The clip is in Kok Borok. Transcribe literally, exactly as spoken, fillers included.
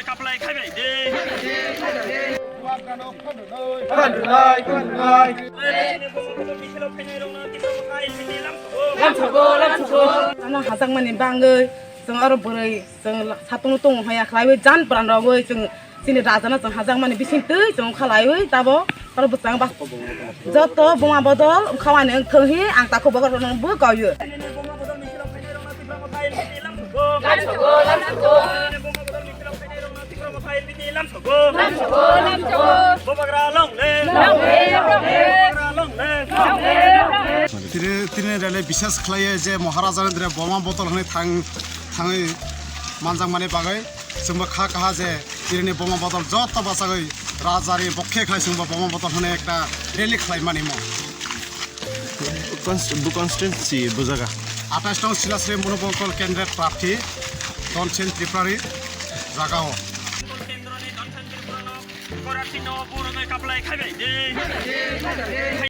Kaplai khai bai de. Ano hajakmani bangwi chwng oro bwrwi chwng satung tung haya khlaiwi jan pran rogwi chwng chini rajano chwng hajakmani bising twi chwng khalaiwi tabo oro bwsang ba joto buma bodol wngkha mani wngthong hi ang takhuk bokorno bo kaio. Tini, tini rele bisas khlaiye je Maharaja ni dre boma botol hwnwi thang, thangwi manjakmani bagwi chwngbo kha kaha je tini boma botol joto bachagwi rajani bokhe khai chwngbo boma botol hwnwi ekta rally khlaimani mo. Cons-, bo constituency bo jaga? Atais tong Silasri Monobongkol candidate prarthi Donchen Tripurari jagao.